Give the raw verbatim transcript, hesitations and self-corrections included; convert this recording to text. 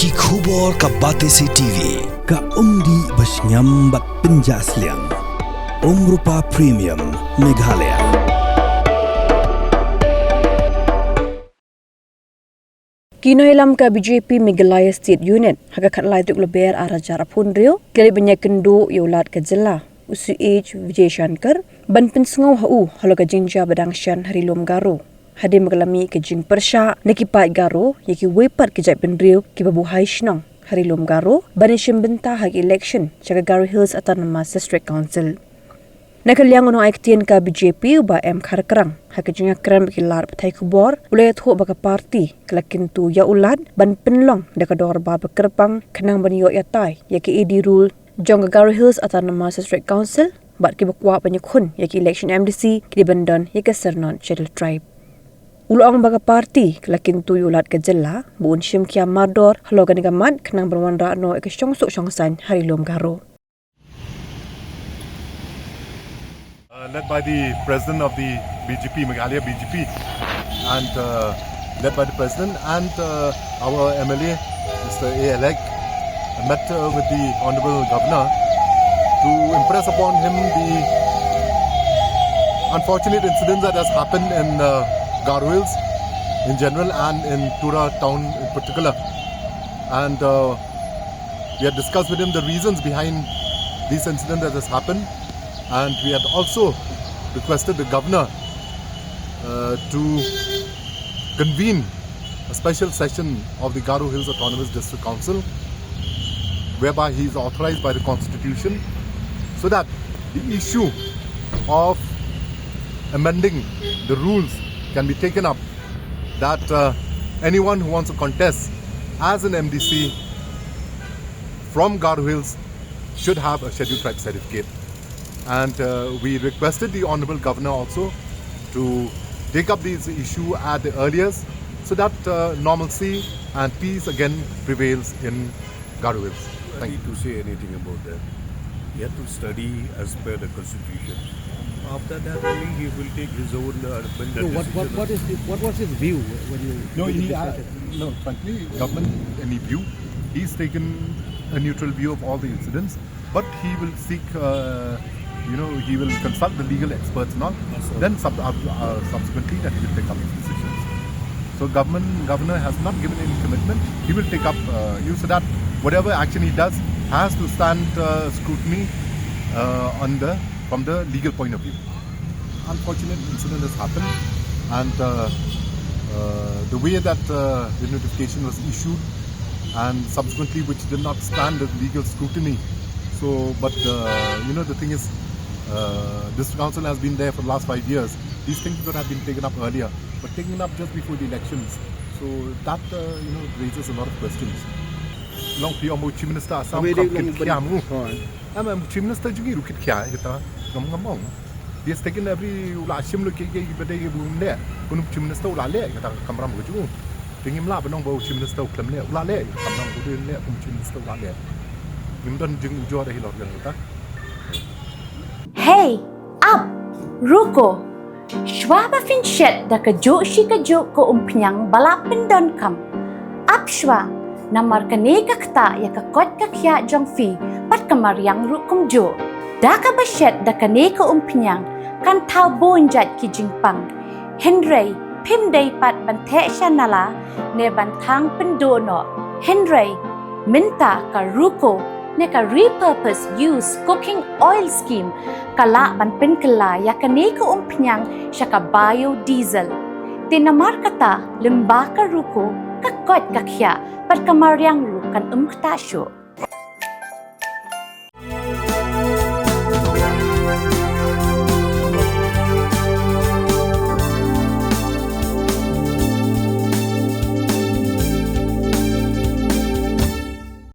Ki khubor ka Batesi T V, ka umdih ba shngiam bad pynjah sliang. Umrupa Premium, Meghalaya. Ki nongïalam ka B J P Meghalaya State Unit, ha ka khatlai tarik Lber arhajar arphew hynriew, ki la leit ban ïakynduh ïa u Lat ka jylla, u C H Vijayashankar, ban pynsngew ha u halor ka jingjia ba dang shan ha Ri Lum Garo. Hadien ba ka la mih ka jingpyrshah na ki paid Garo ïa kiwei pat ki jaitbynriew kiba buhai shnong ha Ri Lum Garo ban ïashim bynta ha ka election sha ka Garo Hills Autonomous District Council. Na ka liang u nongai ktien ka B J P u Bah M Kharkrang, ha ka jingïakren bad ki lad pathai khubor, u la ïathuh ba ka party ka la kyntu ïa u Lat ban pynlong da ka dorbar ba kyrpang khnang ban ïoh ïatai ïa ka A D rule jong ka Garo Hills Autonomous District Council, bad kiba kwah ban ïakhun ïa ka election M D C ki dei ban don ïa ka syrnod Scheduled Tribe. U la ong ba ka party ka la kyntu ïa u Lat ka jylla ba un shim khia mardor halor kane ka mat khnang ban wanrah noh ïa ka shongsuk shongsaiñ ha Ri Lum Garo. Uh, led by the president of the B J P, Meghalaya B J P, and uh, led by the president and uh, our M L A, Mister A Alec, met uh, with the Honorable Governor to impress upon him the unfortunate incidents that has happened in uh, Garo Hills in general and in Tura town in particular. And uh, we had discussed with him the reasons behind this incident that has happened. And we had also requested the governor uh, to convene a special session of the Garo Hills Autonomous District Council, whereby he is authorized by the constitution, so that the issue of amending the rules can be taken up, that uh, anyone who wants to contest as an M D C from Garo Hills should have a Scheduled Tribe certificate. And uh, we requested the Honorable Governor also to take up this issue at the earliest, so that uh, normalcy and peace again prevails in Garo Hills. Thank you. To say anything about that. He had to study as per the constitution. After that, only he will take his own uh, No, what, what, what, is the, what was his view when you No, when you he, uh, decided? No, frankly, government any view. He's taken a neutral view of all the incidents, but he will seek, uh, you know, he will consult the legal experts now. Then sub- uh, uh, subsequently, that he will take up his decisions. So government governor has not given any commitment. He will take up uh, you so that whatever action he does has to stand uh, scrutiny uh, on the from the legal point of view. Unfortunate incident has happened, and uh, uh, the way that uh, the notification was issued, and subsequently which did not stand the legal scrutiny. So, but uh, you know, the thing is, uh, this council has been there for the last five years. These things could have been taken up earlier, but taken up just before the elections. So that uh, you know raises a lot of questions. Long phi ong ba u Chief Minister Assam kam kit khiam u. Am am Chief Minister jong ngi ruh kit khia kata ngam ngam ong. He has taken every u la shim lo ki ki ba dei ki bun leh. Kun Chief Minister u la leh kata kamram ka jong u. Te ngim lah ban ong ba u Chief Minister u khlem leh, u la leh kamram u dei leh kun Chief Minister u la leh. Ngim don jingujor da hi lor kata. Hey, ap, ruko. Shuwa ba phin shet da kajuh shi kajuh ka umphniang ba la pyndonkam, ap shuwa, namar kane ka ktah ïa ka koit ka khiah jong phi bad ka mariang ruh kumjuh. Da kaba shet da kane ka umphniang kan thaw bun jait ki jingpang. Hynrei phim dei pat ban theh sha nala ne ban thang pynduh noh. Hynrei mynta ka ruko ne ka repurpose use cooking oil scheme ka lah ban pynkylla ïa kane ka umphniang sha ka biodiesel. Te namar kata lyngba ka ruko ka koit ka khiah bad ka mariang ruh kan ym ktah shuh.